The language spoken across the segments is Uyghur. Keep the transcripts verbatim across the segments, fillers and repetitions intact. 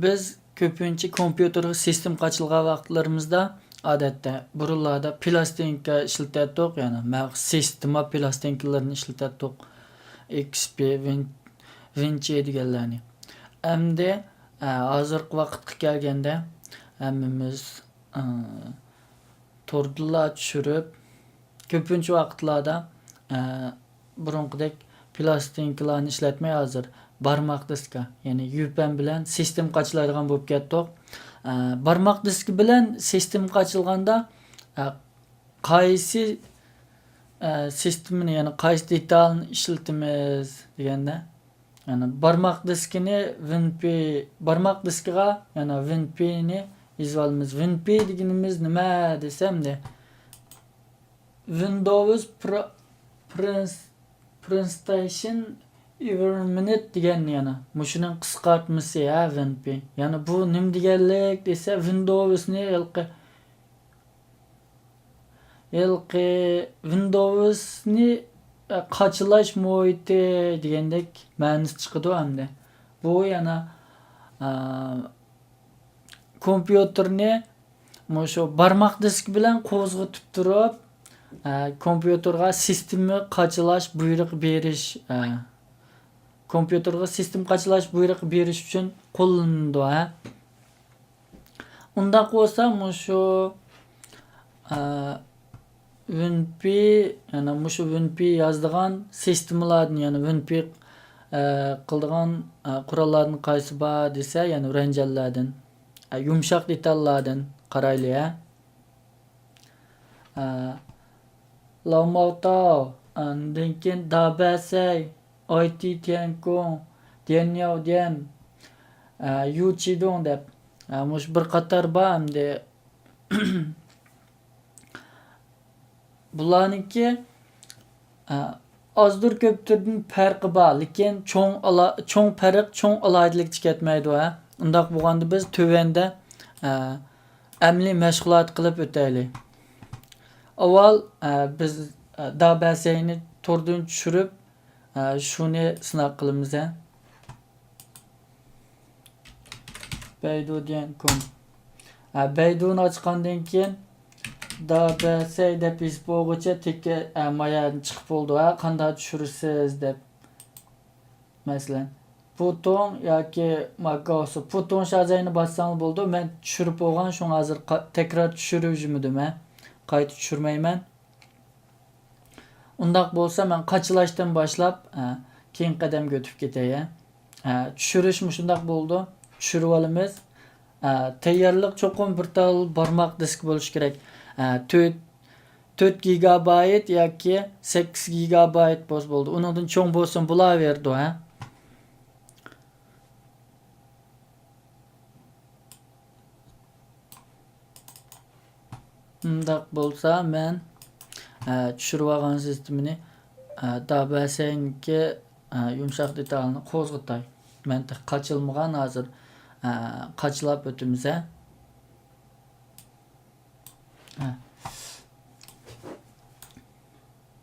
بىز كۆپىنچە كومپيۇتېرغا سىستېما قاچىلىغان ۋاقىتلىرىمىزدا، ئادەتتە بۇرۇنلاردا پىلاستىنكا ئىشلىتەتتۇق، يەنى مەخسۇس سىستېما پىلاستىنكىلىرىنى ئىشلىتەتتۇق. ئېكس پى، ۋىن-، ۋىنچى دېگەنلەرنى. ئەمدى، ئە، ھازىرقى ۋاقىتقا كەلگەندە، ھەممىمىز، ئە، توردىنلا چۈشۈرۈپ، كۆپىنچە ۋاقىتلاردا، ئە، بۇرۇنقىدەك پىلاستىنكىلارنى ئىشلەتمەي، ھازىر بارماق دىسكا، يەنى يۈپەن بىلەن سىستېما قاچىلايدىغان بولۇپ كەتتۇق. ئە، بارماق دىسكا بىلەن سىستېما قاچىلىغاندا، ئە، قايسى، ئە، سىستېمىنى، يەنى قايسى دېتالنى ئىشلىتىمىز دېگەندە، يەنى بارماق دىسكىنى ۋىنپى، بارماق دىسكىغا، يەنى ۋىنپىنى يېزىۋالىمىز. ۋىنپى دېگىنىمىز نېمە دېسەم، دە، ۋىندوۋس پرو-، پرېس-، پرېستېيشن ئېنۋايرونمېنت دېگەن، يەنى مۇشۇنىڭ قىسقارتمىسى، ھە، ۋىنپى. يەنى بۇ نېمە دېگەنلىك دېسە، ۋىندوۋسنى ھېلىقى ھېلىقى ۋىندوۋسنى، ئە، قاچىلاش مۇھىتى دېگەندەك مەنىسى چىقىدۇ ئەمدى. بۇ يەنە، ئە، كومپيۇتېرنى مۇشۇ بارماق دىسكى بىلەن قوزغىتىپ تۇرۇپ، ئە، كومپيۇتېرغا سىستېما قاچىلاش بۇيرۇقى بېرىش، ئە، كومپيۇتېرغا سىستېما قاچىلاش بۇيرۇقى بېرىش ئۈچۈن قوللىنىلىدۇ، ھە. ئۇنداق بولسا مۇشۇ، ئە، ۋىنپى، يەنى مۇشۇ ۋىنپى يازىدىغان سىستېمىلاردىن، يەنى ۋىنپى، ئە، قىلىدىغان، ئە، قوراللاردىن قايسى بار دېسە، يەنى رەنجەنلەردىن، ئە، يۇمشاق دېتاللاردىن قارايلى، ھە. ئە، لاماۋتاۋ، ئاندىن كېيىن دابەسەي، ئايتى تيەنكۇڭ، ديەنياۋديەن، ئە، يۇچىدۇڭ دەپ، ئە، مۇشۇ بىر قاتار بار ئەمدى. بۇلارنىڭكى، ئە، ئازدۇر كۆپتۇردىن پەرقى بار، لېكىن چوڭ ئالا-، چوڭ پەرق، چوڭ ئالاھىدىلىككە كەتمەيدۇ، ھە. ئۇنداق بولغاندا بىز تۆۋەندە، ئە، ئەمەلىي مەشغۇلات قىلىپ ئۆتەيلى. ئاۋۋال، ئە، بىز، ئە، دابەسەينى توردىن چۈشۈرۈپ، ئە، شۇنى سىناق قىلىمىز، ھە. بەيدۇ ديەنكۇڭ. ھە، بەيدۇنى ئاچقاندىن كېيىن، دابەسەي دەپ يېزىپ بولغۇچە تېكى، ھە، مايادىن چىقىپ بولىدۇ، ھە، قانداق چۈشۈرىسىز دەپ. مەسىلەن، پۇتۇڭ ياكى ماكاۋسۇ. پۇتۇڭ شازەينى باسساڭلار بولىدۇ. مەن چۈشۈرۈپ بولغان، شۇڭا ھازىر قا-، تەكرار چۈشۈرۈۋېتىمەن، قايتا چۈشۈرمەيمەن. ئۇنداق بولسا، مەن قاچىلاشتىن باشلاپ، ئە، كېيىنكى قەدەمگە ئۆتۈپ كېتەي، ئە. ئە، چۈشۈرۈش مۇشۇنداق بولىدۇ. چۈشۈرۈۋالىمىز. ئە، تەييارلىق چوقۇم بىر تال بارماق دىسكى بولۇشى كېرەك. ئە، تۆت، تۆت گىگابايت ياكى سەككىز گىگابايت بولسا بولىدۇ. ئۇنىڭدىن چوڭ بولسىمۇ بولاۋېرىدۇ، ھە. ئۇنداق بولسا، مەن، ئە، چۈشۈرۈۋالغان سىستېمىنى، ئە، دابەسەينىڭكى، ئە، يۇمشاق دېتالىنى قوزغىتاي. مەن تېخى قاچىلىمىغان، ھازىر، ئە، قاچىلاپ ئۆتىمىز، ھە. ھە.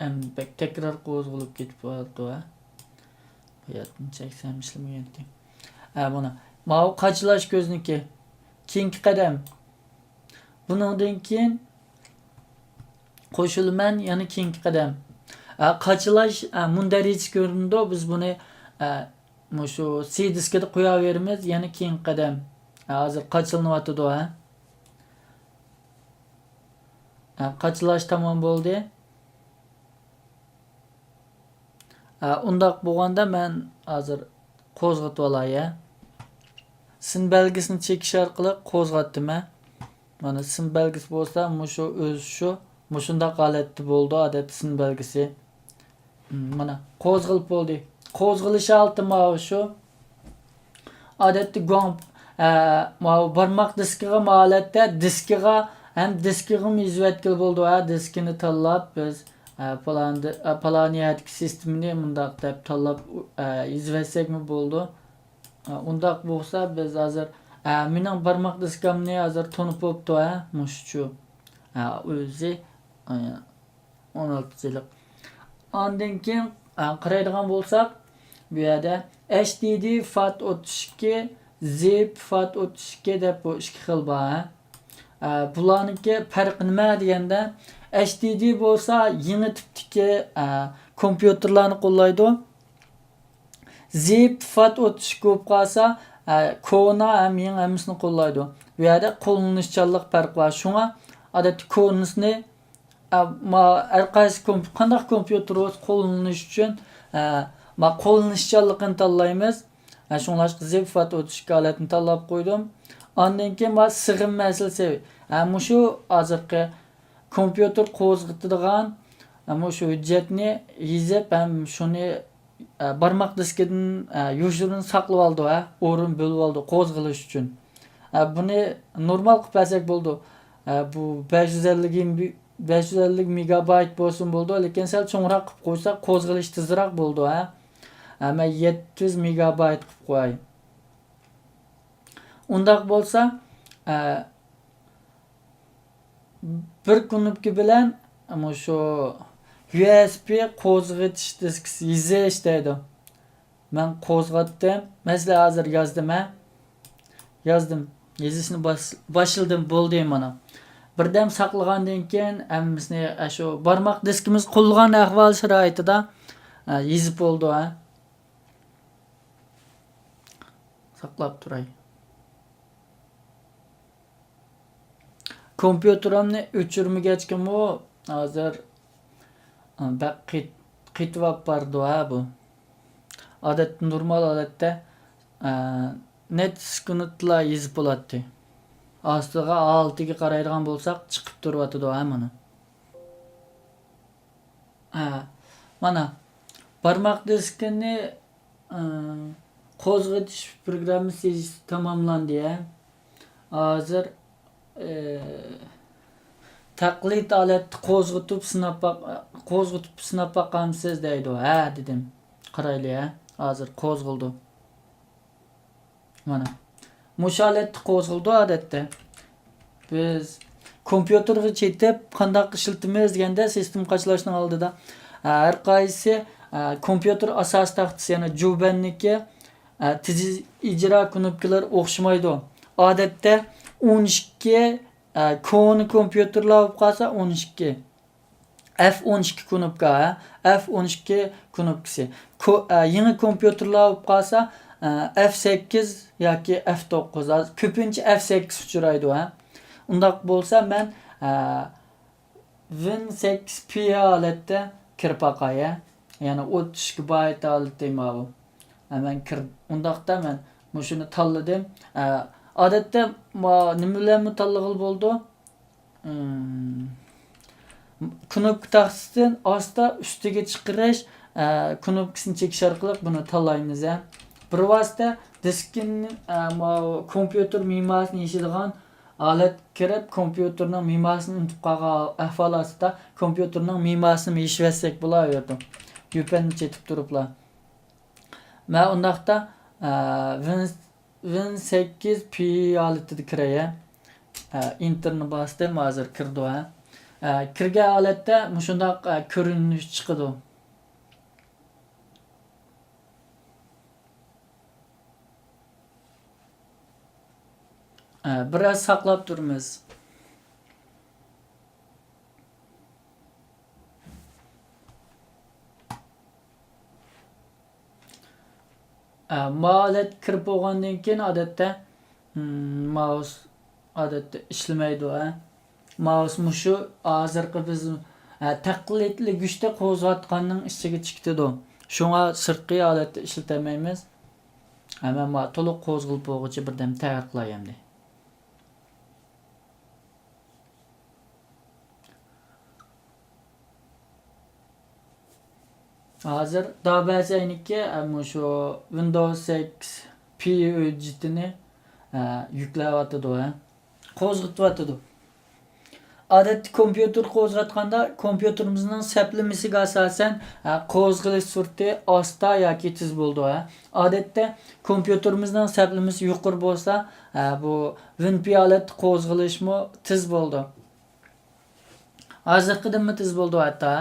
ئەمدى بەك تەكرار قوزغىلىپ كېتىپ بارىدۇ، ھە. بۇ يەردىن چەكسەم ئىشلىمىگەنتى. ھە، مانا. ماۋۇ قاچىلاش كۆزنىكى. كېيىنكى قەدەم. بۇنىڭدىن كېيىن قوشۇلىمەن، يەنە كېيىنكى قەدەم. ھە، قاچىلاش، ھە، مۇندەرىجىسى كۆرۈنىدۇ. بىز بۇنى، ھە، مۇشۇ سى دىسكىدا قوياۋېرىمىز، يەنە كېيىنكى قەدەم. ھە، ھازىر قاچىلىنىۋاتىدۇ، ھە. ھە، قاچىلاش تامام بولدى. ھە، ئۇنداق بولغاندا مەن ھازىر قوزغىتىۋالاي، ھە. سىن بەلگىسىنى چېكىش ئارقىلىق قوزغاتتىم، ھە. مانا سىن بەلگىسى بولسا مۇشۇ ئۆزى شۇ، مۇشۇنداق ھالەتتە بولىدۇ ئادەتتە سىن بەلگىسى. مانا، قوزغىلىپ بولدى. قوزغىلىش ھالىتى ماۋۇ شۇ. ئادەتتە گۇاڭ، ئە، ماۋۇ بارماق دىسكىغا ما ھالەتتە، دىسكىغا ھەم دىسكىغىمۇ يېزىۋەتكىلى بولىدۇ. ھە، دىسكىنى تاللاپ بىز، ئە، پالان دى-، ئە، پالان يەردىكى سىستېمىنى مۇنداق دەپ تاللاپ، ئە، يېزىۋەتسەكمۇ بولىدۇ. ئە، ئۇنداق بولسا بىز ھازىر، ئە، مېنىڭ بارماق دىسكامنى ھازىر تونۇپ بوپتۇ، ھە، مۇشۇچۇ. ئە، ئۆزى، ئە، ئون ئالتە يىللىق. ئاندىن كېيىن، ئە، قارايدىغان بولساق، بۇ يەردە ئېچ دى دى فات ئوتتۇز ئىككى زىپ فات ئوتتۇز ئىككى دەپ بۇ ئىككى خىل بار، ھە. ئە، بۇلارنىڭكى پەرقى نېمە دېگەندە، ئەچ دى دى بولسا يېڭى تىپتىكى، ئە، كومپيۇتېرلارنى قوللايدۇ. زىپ فات ئوتتۇز ئىككى بولۇپ قالسا، ئە، كونا ھەم يېڭى ھەممىسىنى قوللايدۇ. بۇ يەردە قوللىنىشچانلىق پەرقى بار. شۇڭا ئادەتتە كونىسىنى، ئە، ما، ھەر قايسى كومپ-، قانداق كومپيۇتېر بولسا قوللىنىش ئۈچۈن، ئە، ما، قوللىنىشچانلىقىنى تاللايمىز. ئە، شۇڭلاشقا زىپ فات ئوتتۇز ئىككى ھالەتنى تاللاپ قويدۇم. ئاندىن كېيىن ما، سىغىم مەسىلىسى. ئە، مۇشۇ ھازىرقى كومپيۇتېر قوزغىتىدىغان، ئە، مۇشۇ ھۆججەتنى يېزىپ ھەم شۇنى ئە، بارماق دىسكىدىن، ئە، يوشۇرۇن ساقلىۋالىدۇ، ھە، ئورۇن بۆلۈۋالىدۇ قوزغىلىش ئۈچۈن. ئە، بۇنى نورمال قىلىپ بەرسەك بولىدۇ. ئە، بۇ بەش يۈز ئەللىك، بەش يۈز ئەللىك مېگابايت بولسۇن بولىدۇ، لېكىن سەل چوڭراق قىلىپ قويساق قوزغىلىش تېزراق بولىدۇ، ھە. ئە، مەن يەتتە يۈز مېگابايت قىلىپ قوياي. ئۇنداق بولسا، ئە، بىر كۇنۇپكا بىلەن مۇشۇ يۇ ئېس بى قوزغىتىش دىسكىسى يېزىش دەيدۇ. مەن قوزغاتتىم. مەسىلەن، ھازىر يازدىم، ھە؟ يازدىم. يېزىشنى باش-، باشلىدىم، بولدى مانا. بىردەم ساقلىغاندىن كېيىن ھەممىسىنى، ئە، شۇ بارماق دىسكىمىز قۇلىغان ئەھۋال شارائىتىدا، ئە، يېزىپ بولىدۇ، ھە؟ ساقلاپ تۇراي. كومپيۇتېرىمنى ئۆچۈرمىگەچكىمۇ ھازىر، ئە، بەك قېت-، قېتىۋاپ بارىدۇ ھە بۇ. ئادەتتە، نورمال ھالەتتە، ئە، نەچچە سېكۇنتلا يېزىپ بولاتتى. ئاستىغا ھالىتىگە قارايدىغان بولساق، چىقىپ تۇرۇۋاتىدۇ ھە مانا. ھە، مانا، بارماق دىسكىنى، ئە، قوزغىتىش پروگراممىسى تاماملاندى، ھە. ھازىر، ئە، تەقلىد ھالەتتە قوزغىتىپ سىناپ باق-، قوزغىتىپ سىناپ باقامسىز دەيدۇ. ھە، دېدىم. قارايلى، ھە. ھازىر قوزغىلىدۇ. مانا. مۇشۇ ھالەتتە قوزغىلىدۇ ئادەتتە. بىز كومپيۇتېرغا چېتىپ قانداق ئىشلىتىمىز دېگەندە، سىستېما قاچىلاشنىڭ ئالدىدا، ئە، ھەر قايسى، ئە، كومپيۇتېر ئاساسىي تاختىسى، يەنى جۇبەننىڭكى، ئە، تېز ئىجرا كۇنۇپكىلىرى ئوخشىمايدۇ. ئادەتتە ئون ئىككى، ئە، كونا كومپيۇتېرلار بولۇپ قالسا ئون ئىككى. ئەف ئون ئىككى كۇنۇپكا، ھە؟ ئەف ئون ئىككى كۇنۇپكىسى. كو-، ئە، يېڭى كومپيۇتېرلار بولۇپ قالسا، ئە، ئەف سەككىز ياكى ئەف توققۇز. ھازىر كۆپىنچە ئەف سەككىز ئۇچرايدۇ، ھە؟ ئۇنداق بولسا مەن، ئە، ۋىن سەككىز پى ھالەتتە كىرىپ باقاي، ھە؟ يەنى ئوتتۇز ئىككى بايت ھالىتى ماۋۇ. ھە، مەن كىر-، ئۇنداقتا مەن مۇشۇنى تاللىدىم. ئە، ئادەتتە ما-، نېمە بىلەنمۇ تاللىغىلى بولىدۇ؟ ئىم، كۇنۇپكا تاختىسىدىن ئاستا ئۈستىگە چىقىرىش، ئە، كۇنۇپكىسىنى چېكىش ئارقىلىق بۇنى تاللايمىز، ھە. بىر ۋاسىتە دىسكىنى، ئە، ماۋۇ كومپيۇتېر مېمورىسىنى يېشىدىغان ھالەتكە كىرىپ، كومپيۇتېرنىڭ مېمورىسىنى ئۇنتۇپ قالغان ئەھۋال ئاستىدا كومپيۇتېرنىڭ مېمورىسىنى يېشىۋەتسەك بولاۋېرىدۇ. يۈپەننى چېتىپ تۇرۇپلا. مەن ئۇنداقتا، ئە، ۋىن-، ۋىن سەككىز پى ھالىتىدە كىرەي، ھە. ئە، ئېنتېرنى باستىم، ھازىر كىردى، ھە. ئە، كىرگەن ھالەتتە مۇشۇنداق، ئە، كۆرۈنۈش چىقىدۇ. ئە، بىر ئاز ساقلاپ تۇرىمىز. ئە، ماۋۇ ھالەتكە كىرىپ بولغاندىن كېيىن، ئادەتتە، مم، مائۇس ئادەتتە ئىشلىمەيدۇ، ھە. مائۇس مۇشۇ ھازىرقى بىز، ھە، تەقلىدلىگۈچتە قوزغاتقاننىڭ ئىچىگە چىقىتىدۇ. شۇڭا سىرتقى ھالەتتە ئىشلىتەلمەيمىز. ھە، مەن ما تولۇق قوزغىلىپ بولغۇچە بىردەم تەرەت قىلاي ئەمدى. ھازىر دابەسەينىكى، ئە، مۇشۇ ۋىندوۋس سەككىز پى ھۆججىتىنى، ئە، يۈكلەۋاتىدۇ، ھە. قوزغىتىۋاتىدۇ. ئادەتتە كومپيۇتېر قوزغاتقاندا كومپيۇتېرىمىزنىڭ سەپلىمىسىگە ئاساسەن، ئە، قوزغىلىش سۈرئىتى ئاستا ياكى تېز بولىدۇ، ھە. ئادەتتە كومپيۇتېرىمىزنىڭ سەپلىمىسى يۇقىرى بولسا، ئە، بۇ ۋىن پى ھالەتتە قوزغىلىشمۇ تېز بولىدۇ. ھازىرقىدىنمۇ تېز بولىدۇ ھەتتا.